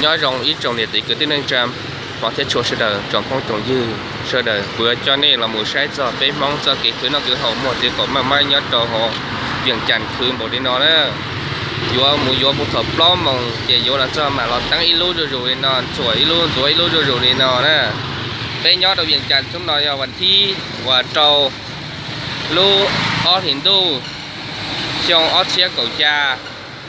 Nyob zoo ib tsoom niam txiv kwv tij neej tsa, hmov thiab tshua sawv daws, tsoom phooj tsoom ywg sawv daws, kuv yuav coj nej los mus saib txog peb Hmoob txoj kev khwv noj khwv haus muag txiv qaum maj maib nyob rau hauv Vias Cas khwv npaum li no na. Yuav mus yuav puag thaum plaub moos ces yuav los txog mam los teeb ib lub zuj zus li no, ntxuam ib lub ntxuav ib lub zuj zus li no na. Peb nyob rau Vias Cas hnub no yog vas thib uas rau lub ob hlis ntuj xyoo ob txhiab kaum xya.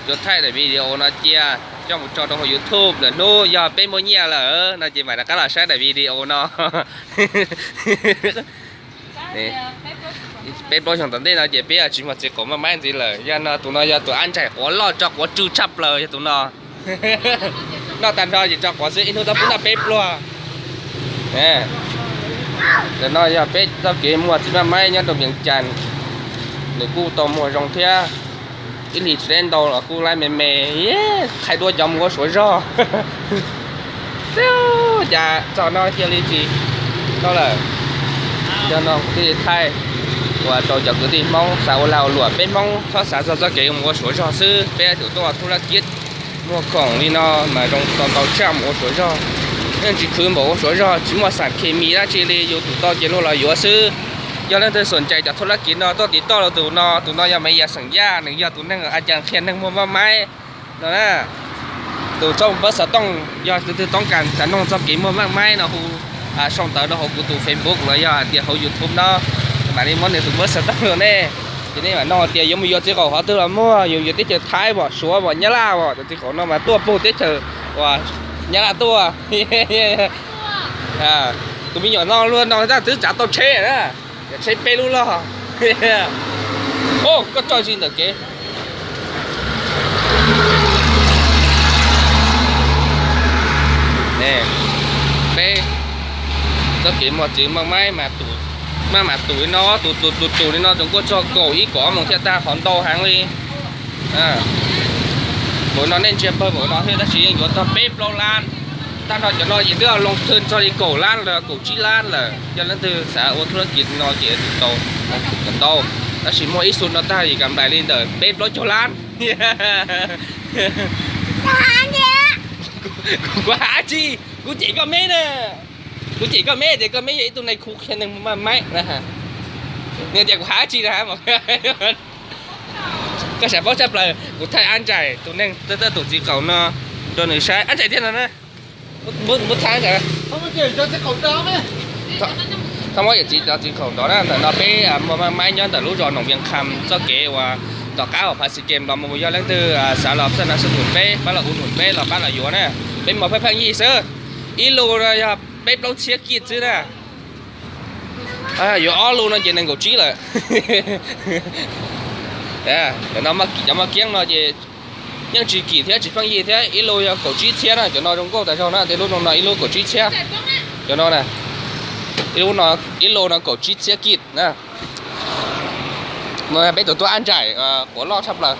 Yuav thaij daim video no cia coj mus tso rau hauv YouTube lawm, hnub yog peb muaj nyiaj lawm no ces mam rov qab los saib daim video no. Peb plaub xyoos tom ntej no ces peb tsis muag txiv qaum maj maib ntxiv lawm. Yog no tus no yog tus ab ntsaim quav loj tso quav tsw tshaj plaws yog tus no. Noj tag nrho ces tso quav xwb, ib hnub tau pub noj peb pluag. Ntawm no yog peb txoj kev muag txiv maj maib nyob rau Vias Cas, nws kuj tau muag zoo thiab. Ib hlis tsis deb ntau los kuj laib me me, qhaib duab cov mus ua Suav zog. Cas txog no cia li tsis tau lawm. Yog no kuv thiaj li thaij uas rau cov kwv tij Hmoob xav ua lag ua luam, peb Hmoob txhob xav txog txoj kev mus ua Suav zog xwb, peb yuav tsum tuaj ua Thub Lab Kiv. Muag khoom li no mas zoo tau ntau tshaj mus ua Suav zog. Yeej tsis khwv npaum ua Suav zog, tsis muaj xam khes mis dab tsi li, yus tus tau ces luag los yuav xwb. Yog leej twg xom ncais cov Thub Lab Kiv no tuaj tiv toj rau tus no, tus no yog Maiv Yaj xeem Yaj, nws yog tus neeg a cas qhia neeg muag maj maib no na. Tus txhob npawb xov tooj, yog tus twg toob kas xav noog txoj kev muag maj maib no hu sau ntawv rau hauv kuv tus Facebook los yog hais tias hauv YouTube no, mam li muab nws tus npawb xov tooj rau nej. Ces nej mam noog tias yuav mus yuav txiv qaum qhov twg los muag, yuav yuav teb chaws Thaib pom, Suav pom, Nyab Laj pom, cov txiv qaum no mas tuaj puag teb chaws uas Nyab Laj tuaj. Tus me nyuam no luag no tab twb tsav tau tsheb na, tsheb peb lub log. Koj tso zis ntawm kev. Peb txoj kev muag txiv maj maib mas tus, maj mam tus li no, tus tus tus tus li no tsoom kuj txog kaum ib kaum ob moos thiaj tag, qhov ntau heev li. Npaum no nej ntsia pawg npaum no thiab tab sis yeej yuav txog peb plaub lab. Tag nrho cov no ces twb loo thwj txog li kaum lab los kaum tsib lab lawm. Yog leej twg xav ua thub lab kiv no ces tus tau, tus tau. Tab sis muaj ib xu no tag ces kam nplais li ntawm peb plaub caug lab. Kuv hais dab tsi? Kuv cem koj me na. Kuv cem koj me tias koj me yog ib tug neeg khu qhia neeg maj maib na. Nws tias kuv hais dab tsi na. Koj sav paub tshaj plaws, kuv thaij ab ntsais tus neeg, tus txiv qaum no rau nws saib. Ab ntsais tiag no na. Npawb thaij ntawd. Txhob muab yawm txiv cov txiv qaum ntawd na. Ntawm no peb muag maj maib nyob ntawm lub zos Noom Vias Kham txoj kev uas tom qab hauv Phav Xis Kees los mus. Yog leej twg xav los txhawb nab xu num peb, pab los ua num peb los pab los yuav na. Peb muag pheej pheej yig xwb. Ib lus no yog peb plaub txhiab kij xwb na. Yuav ob lus no ces nees nkaum tsib lawm. Cov maj kiab no ces yeej tsis kim thiab tsis pheej yig thiab, ib lus yog kaum tsib txhiab na. Cov no zoo nkauj tas zog na, tej lub no no ib lub kaum tsib txhiab. Cov no na, ib lub no, ib lus no kaum tsib txhiab kij na. No peb tus tuaj ab ntsais quav loj tshaj plaws.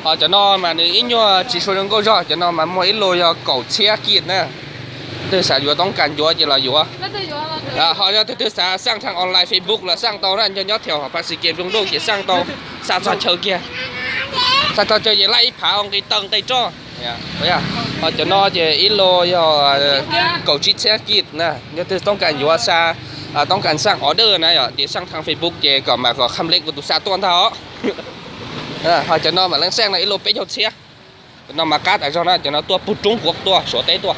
Ho cov no mas nws ib nyuag tsis sua zoo nkauj zog, cov no mas muag ib lus yog kaum txhiab kij na. Twg xav yuav toob kas yuav ces los yuav. Ho yog twg twg xav xaj thaaj online Facebook los xaj tau na, nyob nyob thiab hauv Phav Xis Kees Nplog Ntuj ces xaj tau. Xa txog chaw kiag, xa txog chaw ces laj ib phav nqi taw nqi roj. Ho cov no ces ib lus yog kaum tsib txhiab kij na. Yog twg toob kas yuav xa, toob kas xaj order na yom, ces xaj thaaj Facebook ces kom mas kom kham lej kuv tus xa tuaj ntag os. Ho cov no mas leej xaj no ib lus peb caug txhiab. Cov no mas qab tas zog na, cov no tuaj puag roob puav tuaj Suav teb tuaj.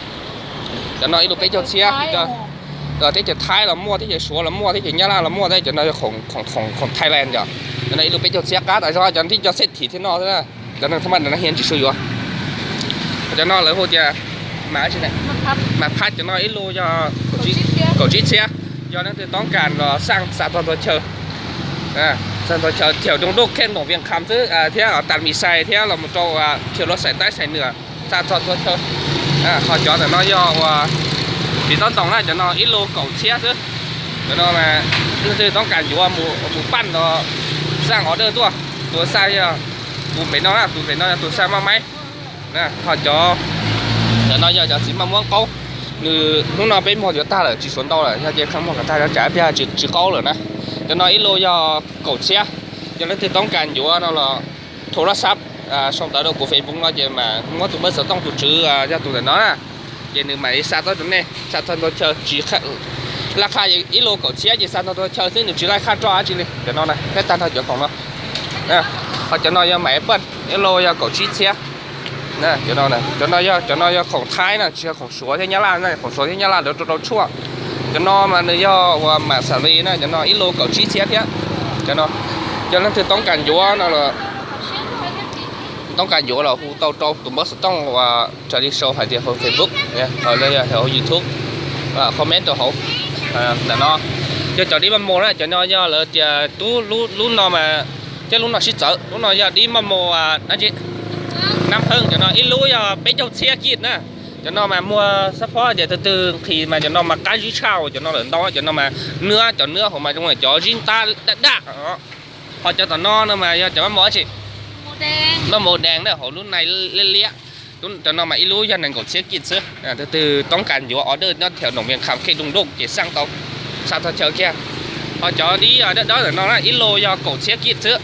Cov no ib lus peb caug txhiab. Teb chaws Thaib los muaj, teb chaws Suav los muaj, teb chaws Nyab Laj los muaj, cov no khoom Thailand yom. Cov no ib lus peb caug txhiab qab tas zog, cov no tib co xej thim thiab no xwb na. Cov no tha maj no hiaj tsis sua yuav. Cov no lawv hu tias mas phab, cov no ib lus yog kaum tsib txhiab. Yog leej twg toob kas los xaj xa txog tua chaw, xa txog chaw thiab roob ntuj kheej Noom Vias Kham xwb thiab Tas Mis Xais thiab los mus rau thiab Luam Xais Taib Xais Nwm, xa txog tua chaw. Ho cov ntawm no yog uas tsis tob ntoos na, cov no ib lus kaum txhiab xwb. Cov no mas leej twg toob kas yuav mus paj los xaj order tuaj, tus xaj yog tus pem no na, tus pem no yog tus xaj maj maib. Ho cov, cov no yog cov txiv maj muab qaub, nws hnub no peb muag yuav tag lawm tsis suav ntau lawm, yog ces khaj muag kom tag zog tsam pliag tsis qaub lawm na. Cov no ib lus yog kaum txhiab, yog leej twg toob kas yuav no los thau laj xab. sau ntawv rau kuv Facebook no ces mas muab tus npawb xov tooj tus tswv yog tus ntawm no na, ces nws mam li xa tuaj rau nej, xa txog ntua chaw tsis, laj qha ib lus kaum txhiab ces xa txog ntua chaw xwb, nws tsis laj qha roj dab tsi li. Cov no na, thiab tag nrho cov khoom no. Ho cov no yog mam paj, ib lus yog kaum tsib txhiab. Cov no yog, cov no yog khoom Thaib na, tsis yog khoom Suav thiab Nyab Laj na, khoom Suav thiab Nyab Laj lawv rau rau tshuaj. Cov no mas nws yog uas mam xas lis na, cov no ib lus kaum tsib txhiab thiab. Cov no, yog leej twg toob kas yuav no los toob kas yuav los hu tau rau tus npawb xov tooj uas raws li sau hais tias hauv Facebook, hauv YouTube, comment rau hauv ntawm no. Yog cov dib maj mus na, cov no yog lawv tias tub lub no mas, thiab lub no sib txawv, lub no yog dib maj mus dab tsi, nab pheeb, cov no ib lub yog peb caug txhiab kij na. Cov no mas muag xab phob tias tus twg nqhis mas cov no mas qab zib tshaj, cov no lawm ntau, cov no mas nwb, cov nwb hauv mas zoo li cov zib ntab daj daj. Ho cov tom no no mas yog cov maj mus dab tsi, maj mus dees na, hauv lub nai liab liab. Cov no mas ib lub yog nees nkaum txhiab kij xwb. Tus twg toob kas yuav order nyob thawm noom Vias Kham Khej Doos Dooj ces xaj tau, xa txog chaw kiag. Ho cov dib dawb dawb ntawm no na ib lus yog kaum txhiab kij xwb.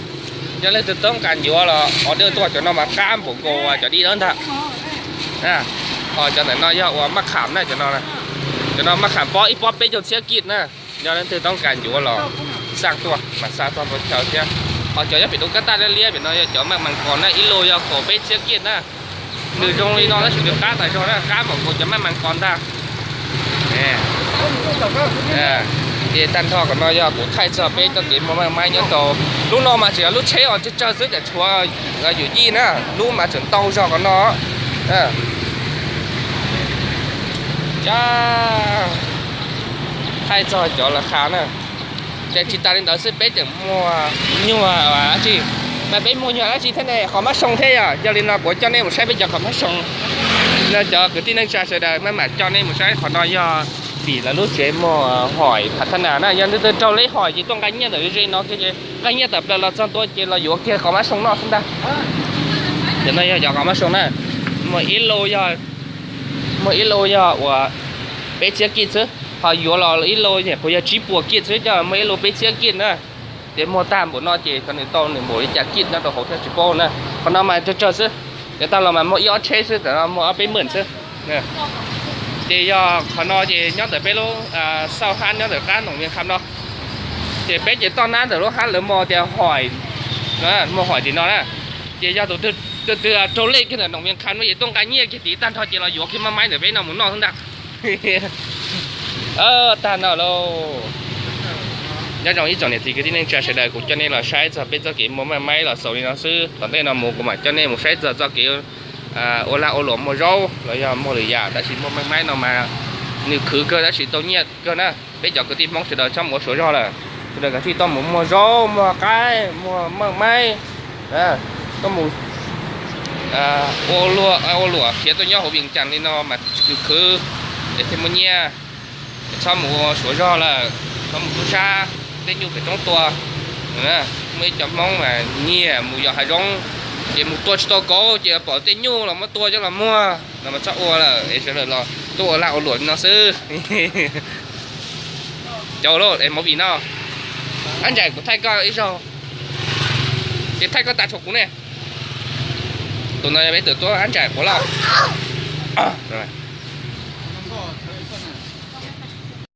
Yog leej twg toob kas yuav los order tuaj, cov no mas qab npaum nkaus cov dib dawb ntag. Ho cov ntawm no yog uas maj kham na, cov no, cov no maj kham pob ib pob peb caug txhiab kij na. Yog leej twg toob kas yuav los xaj tuaj mas xa txog ntua chaw thiab. Ho cov nyob pem rau kab taj liab liab pem no yog cov maj mas kos na, ib lus yog kaum peb txhiab kij na. Nws zoo li no tab sis nws qab tas zog na, qab npaum nkaus cov maj mas kos ntag. Ces tag nrho kom no yog kuv thaij txog peb txoj kev muag maj maib nyob rau lub no mas tseem yog lub tsheb os, tsawg tsawg xwb, tshuav yus yij na, lub mas tseem ntau zog qhov no. Cab, thaij txog cov lawv qha na. Ces tsis tas li ntawd xwb, peb tseem muag nyuag dab tsi, mas peb muag nyuag dab tsi thiab ne, qhov mab soo thiab yom. Yog li no kuv coj nej mus saib peb cov qhov mab soo. No cov kwv tij neej tsa sawv daws, maj mam coj nej mus saib qhov no yog tim lawv lub tsev muag hoim phav thab nas na. Yog leej twg raug leb hoim ces tuaj nqa nyiaj ntawm ze no kiag, nqa nyiaj tawm plaws los txog ntua ces los yuav kiag qhov mab soo noj xwb ntag. Cov no yog cov qhov mab soo na, muag ib lus yog, muag ib lus yog uas peb txhiab kij xwb, ho yuav los ib lus nyuam qhuav yog tsib puas kij xwb, coj muag ib lus peb txhiab kij na. Ces muag tag npaum no ces xyov nws tau nws npaum li cas kij nyob rau hauv thiab tsis paub na. Qhov no mas tsawg tsawg xwb, ces tag los mas muag ib ob tsheb xwb, tam no muag ob peb hmos xwb. Ces yog qhov no ces nyob ntawm peb lub xauj hab nyob ntawm qab noom Vias Kham no, ces peb ces toj nab ntawm lub hab lawv muag tias hoim, muag hoim tim no na. Ces yog tus twg raug lej kiag ntawm noom Vias Kham no ces tuaj nqa nyiaj kiag tid tag nrho ces los yuav kiag maj maib ntawm peb no mus noj xwb ntag. Tag no lauj. Nyob zoo ib tsoom niam txiv kwv tij neej tsa sawv daws, kuv coj nej los saib txog peb txoj kev muag maj maib los xaus li no xwb. Tom ntej no mus kuv mam coj nej mus saib txog txoj kev ua lag ua luam muag zaub los yog muag lwm yam, tab sis muag maj maib no mas nws khwv kawg tab sis tau nyiaj kawg na. Peb cov kwv tij Hmoob sawv daws txhob mus ua Suav zog lawm, sawv daws kav tsij tuaj mus muag zaub, muag qaib, muag maj maib, tuaj mus ua luam khiav tuaj nyob hauv Vias Cas li no mas nws khwv, es thiaj muaj nyiaj. Txhob mus ua Suav zog lawm, txhob mus tub sab tej nyuj pem roob tua. Muaj ib co Hmoob mas nyiam mus yos hav zoov, ces mus tua tsis tau kauv ces pom tej nyuj los muab tua coj los muag no mas txhob ua lawm, es sawv daws los tuaj ua lag ua luam li no xwb. Cov ua luam es movie no, Ab Ntsais, kuv thaij koj ib zaug, ces thaij koj tas tshuav kuv ne. Tus no yog peb tus tub Ab Ntsais Quav Lauj.